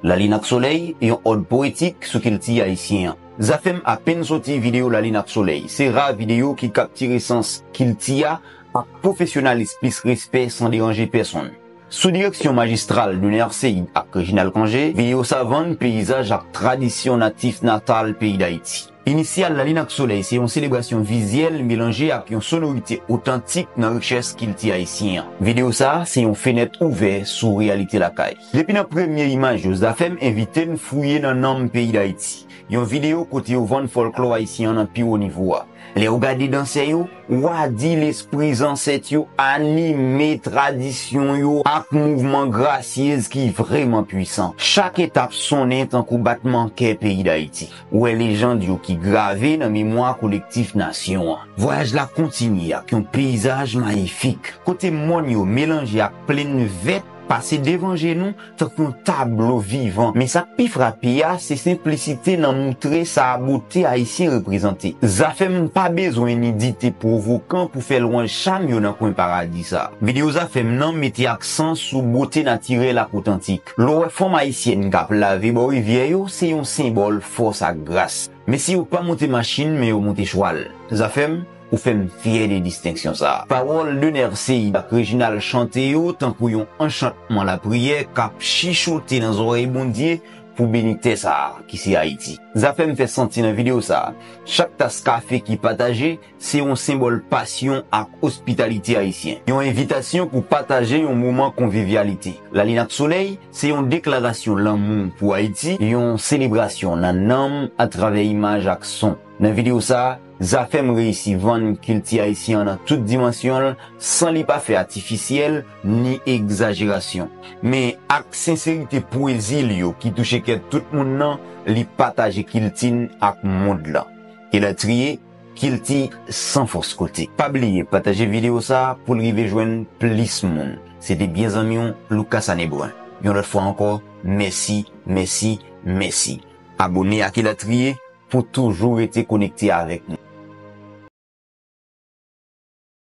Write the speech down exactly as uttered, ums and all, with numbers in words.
Lalin ak Solèy, yon òd powetik sou kilti ayisyen an. Zafèm apenn soti videyo Lalin ak Solèy. Se ra videyo ki kaptire sans kilti a ak pwofesyonalis plis respè san deranje pèsonn. Sou direksyon majistral Dener Ceïde ak Reginald Cangé, videyo sa vann peyizaj ak tradisyon natif natal peyi Dayiti. Inisyal Lalin ak Solèy se yon selebrasyon vizyèl melanje ak yon sonorite otantik nan richès kilti ayisyen an. Videyo sa a se yon fenèt ouvè sou reyalite lakay. Depi nan premye imaj yo, Zafèm envite n fouye nan nanm peyi Dayiti. Yon videyo kote yo vann fòlklò ayisyen an nan pi wo nivo a. Lè w gade dansè yo, w a di lespri zansèt yo anime tradisyon yo ak mouvman grasyez ki vrèman pwisan. Chak etap sonnen tankou batman kè peyi Dayiti. Ou wè lejand yo ki grave nan memwa kolektif nasyon an. Vwayaj la kontinye ak yon peyizaj mayifik, kote mòn yo melanje ak plenn vèt pase devan je nou tankou yon tablo vivan. Men sa k pi frape a, se senplisite nan moutre sa bote ayisyen reprezante. Zafèm pa bezwen nidite pwovokan pou fè lwanj cham yo nan kwen paradi sa. Videyo Zafèm nan mete aksan sou bote natirèl ak otantik. Lè w wè fanm ayisyèn k ap lave bò rivyè yo, se yon senbòl fòs ak gras. Men si yo pa monte machin, men yo monte chwal. Zafèm, ou fè m fyè de distenksyon sa a. Pawòl Dener Ceïde ak Reginald chante yo tankou yon anchantman lapriyè k ap chichote nan zòrèy Bondye pou beni tè sa a ki se Ayiti. Zafèm fè santi nan videyo sa a. Chak tas kafe ki pataje, se yon senbòl pasyon ak ospitalite ayisyen. Yon envitasyon pou pataje yon moman konvivyalite. Lalin ak Solèy, se yon deklarasyon lanmou pou Ayiti, yon selebrasyon nan nanm atravè imaj ak son. Nan videyo sa a, Zafèm reyisi vann kilti ayisyen an nan tout dimansyon l, san li pa fè atifisyèl ni egzajerasyon. Men ak senserite pwezi l yo ki touche kè tout moun nan, li pataje kilti n ak mond lan. Elatriye, kilti san fòs kote. Pa bliye pataje videyo sa a pou l rive jwenn plis moun. Se te byen zanmi w, Lucas Anebren. Yon lòt fwa ankò, mèsi, mèsi, mèsi. Abone ak Elatriye pou toujou rete konekte avèk nou.